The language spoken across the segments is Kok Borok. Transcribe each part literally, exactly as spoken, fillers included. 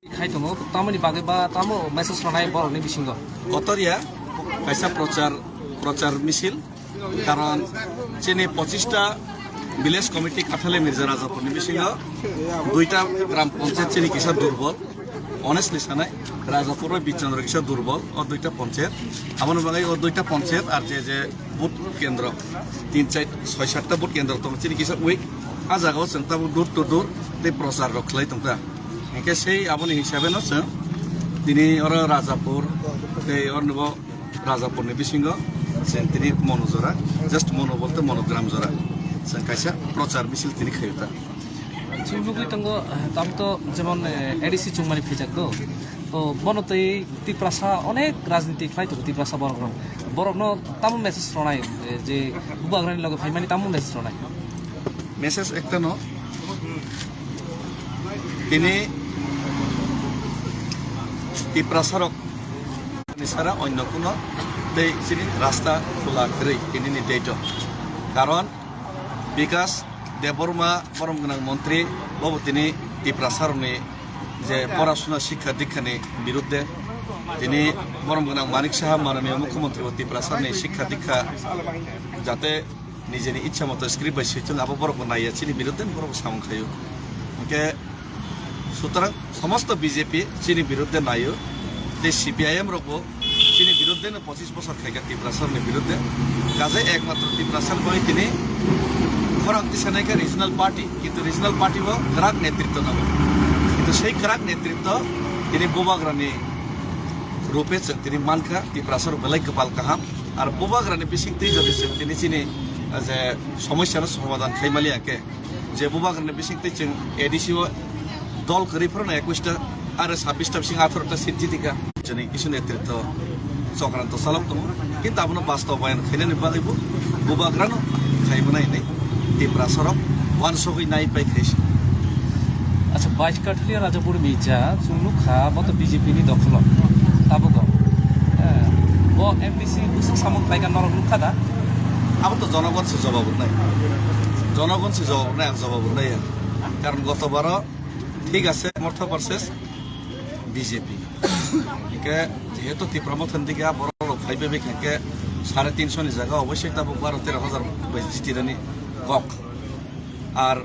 Khai tongo, tamoni bagwi ba tamo message rwnai borokni bisingo? Kotorya kaisa prochar, prochar misil, karon chini pochista village committee Kathali Mirza Rajapurni bisingo duita gram panchayat chini kisa durbol, honestly sanai, Rajapur bai Bichandra kisa durbol, o duita panchayat, aboni bagwi o duita panchayat ar je je booth kendro, tin char soi satta booth kendro tongo, chini kisa weak, a jagao chwng tabuk door to door tei prochar rok khlai tongkha. Hinkhe sei aboni hisabe no chwng tini oro Rajapur tei oro bo Rajapurni bisingo chwng tini mono jora, just mono bolte monogram jora chwng kaisa prochar misil tini khaio ta. Chwng nugwi tongo, eh, tamo to jemon, eh, A D C chwngmani phaijak do. To bono tei Tiprasa onek rajniti khlai tongo Tiprasa borok rok. Borokno tamo message rwnai, eh, je bubagrani loge phaimani tamo message rwnai? Message ekta no, tini Tiprasa rok ni sara onno kuno tei chini rasta khula kwrwi tini ni date o. Karon Bikas Debbarma borom gwnang montri bobo tini Tiprasa rokni je porasuna sikha dikha ni birudde tini borom gwnang Manik Saha mananiya mukhyamantri bo Tiprasa ni sikha dikha jate nijeni ichha moto script bai swichung abo borok bo naiya chini birudde borok bo samung khaio. Hinkhe sutrang somosto B J P chini birudde naio, tei C P I M rok bo chini birudde no pochis bosor khaikha Tiprasa ni birudde. Kaje ekmatro Tiprasa ni bagwi tini khorang tisa naikha regional party, kintu regional party bo kwrak netritto nango. Kintu sei kwrak netritto tini bubagrani rupe chwng tini mankha, Tiprasa rok belai kwpal kaham. Ar bubagrani bising twi jodi chwng tini chini, ah, je somosya no somadhan khai maliya khe, je bubagrani bising twi chwng A D C o dol kwrwi phano ekushta, aro sabbish ta bising atharo ta seat jitika. Chini kisu netritto chokranto chalok tongo, kintu abono bastobayan khainani bagwi bo bubagrano khai mwnai hinwi Tiprasa rok uansugwi nai pai khaisi. Acha, bais Kathaliya Rajapur Mirza chwng nukha, bo to B J P ni dokholo. Tabuk o, eh, bo M D C bwswk samung khlaikha norok nukha da? Abo to jonogon se jobab rwnai. Jonogon se jobab rwnai, ang jobab rwnai ya. Karon goto baro thik ase, Mortha versus B J P. Hinkhe jehetu Tipra Mothani dige borok rok phaibai bai khankhe sare tinsho ni jaga oboisoi tabuk baro tero hajar bai jitirani kok. Ar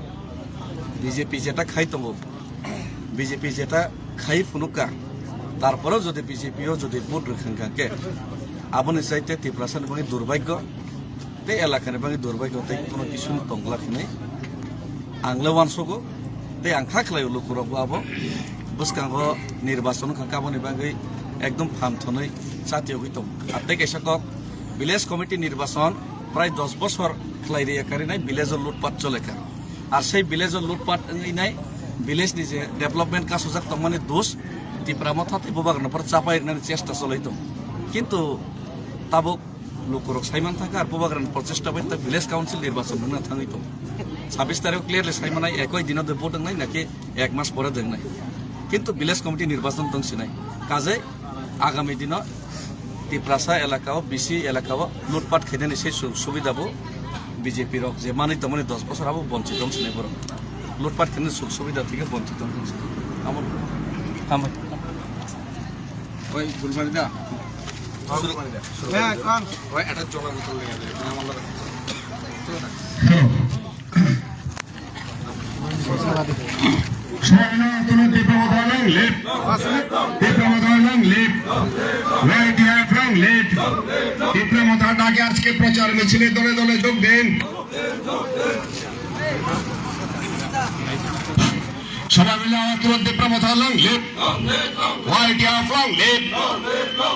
B J P jeta khai tongo, B J P jeta khai phunukha, tarpore jodi B J P o jodi vote rwkha khe, aboni chaite Tiprasa ni bagwi durbhagyo tei elaka ni bagwi durbhagyo tei kono kisu tongla hinwi ang le uansugo. Tei ang kha khlaio lukurok bo abo bwskango nirbachon wngkha khe aboni bagwi ekdom phan thwnwi chatiyogwi tongo. Ar tei kaisa kok, village committee nirbachon prai dos bosor khlai riya karinai village o lutpat cholekha. Ar sei village o lutpat wngwi nai village ni je development kasujak tongmani dos Tipra Motha tei bubagrano phor chapai rwnani chesta choloi tongo. Kintu tabuk lukurok saiman thangkha, ar bubagrani prochesta bai tak village council nirbachon wngna thangwi tongo. Sabbish tarikh clearly saimanai, ekoi dino de vote wngnai naki ek mas pore de wngnai. Kintu village committee nirbachon tong sinai. Kajai agami dino Tiprasa elaka o, B C elaka o lutpat khainani sei su-, subida bo B J P rok je manwi tongmani dos bosor abo bonchit tong sinai borok. Lutpat khainani suk subida thike bonchit tong sinai. Amo. Hambai. Oi, Gulmani da. Oi, eta jola botol le, le, amar loge. Hello. Songno kono Tipra Motha long live. Tipra Motha long live. Y T F long live. Tipra Motha ডাকে আজকে প্রচার মিছিলে দলে দলে যোগ দিন। সবাই মিলে আওয়াজ তুলুন, টিপ্রা মথা লং লিভ, ওয়াইটিআর লং লিভ।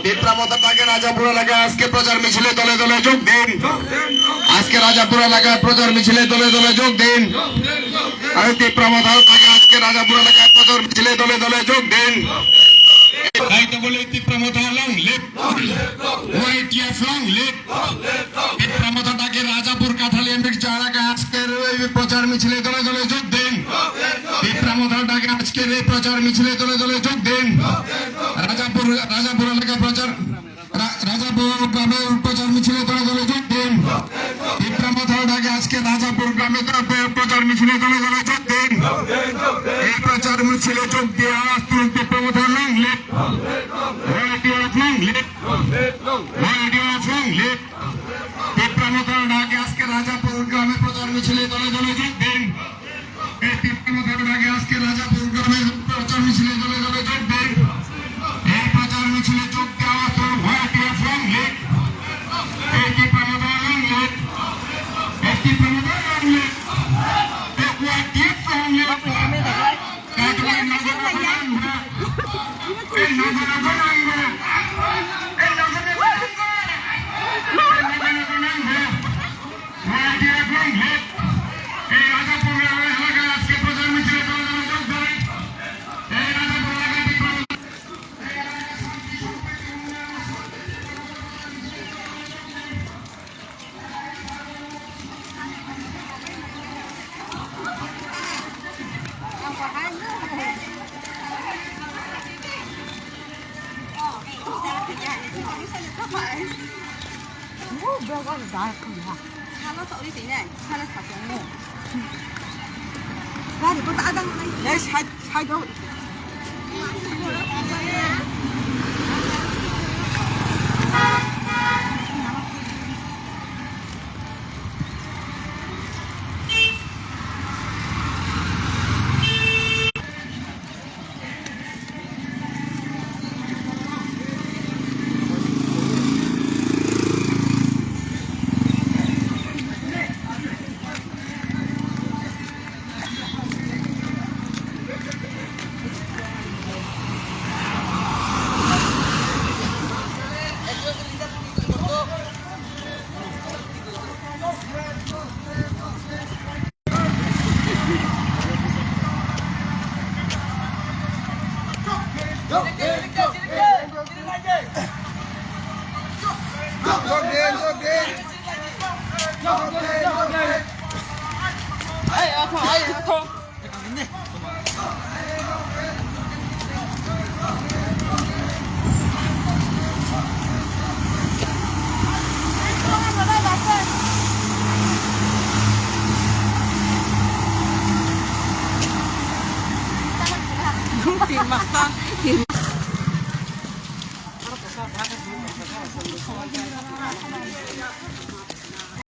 টিপ্রা মথা ডাকে রাজাপুর এলাকায় আজকে প্রচার মিছিলে দলে দলে যোগ দিন। আজকে রাজাপুর এলাকায় প্রচার মিছিলে দলে দলে যোগ দিন। আরে টিপ্রা মথা ডাকে আজকে রাজাপুর এলাকায় প্রচার মিছিলে দলে দলে যোগ দিন। তাই তো বলি টিপ্রা মথা লং লিভ, ওয়াইটিআর লং লিভ। টিপ্রা মথা ডাকে রাজাপুর কাঠালিয়া মির্জা এলাকায় আজকের এই প্রচার মিছিলে দলে দলে যোগ দিন। টিপ্রা মথা ডাকে আজকের এই প্রচার মিছিলে দলে দলে যোগ দিন। রাজাপুর, রাজাপুর এলাকা প্রচার, রা-, রাজাপুর গ্রামে প্রচার মিছিলে দলে দলে যোগ দিন। টিপ্রা মথা ডাকে আজকে রাজাপুর গ্রামে প্রচার মিছিলে দলে দলে যোগ দিন। এই প্রচার মিছিলে যোগ দিয়ে আজ তুরন্ত মিছিলে দলে দলে যোগ দিন। এই প্রচার মিছিলে যোগ দেওয়া হলো ওয়াইটিএফ লং লিভ, এই টিপ্রা মোর্চা লং লিভ, এই টিপ্রা মোর্চা লং লিভ, এই ওয়াইটিএফ লং লিভ। কাটোয়ার নগর নগর লং লিভ, এই নগর নগর লং লিভ, এই নগর নগর লং লিভ, এই নগর নগর long live. Y T F long live. এই রাজাপুর এলাকায় আজকে প্রচার মিছিলে দলে দলে যোগ দেন। এই রাজাপুর এলাকায় Tipra Salo tongwi twi nai, salo sa tongo. Gari bo ta adang nai. Dai side, side o.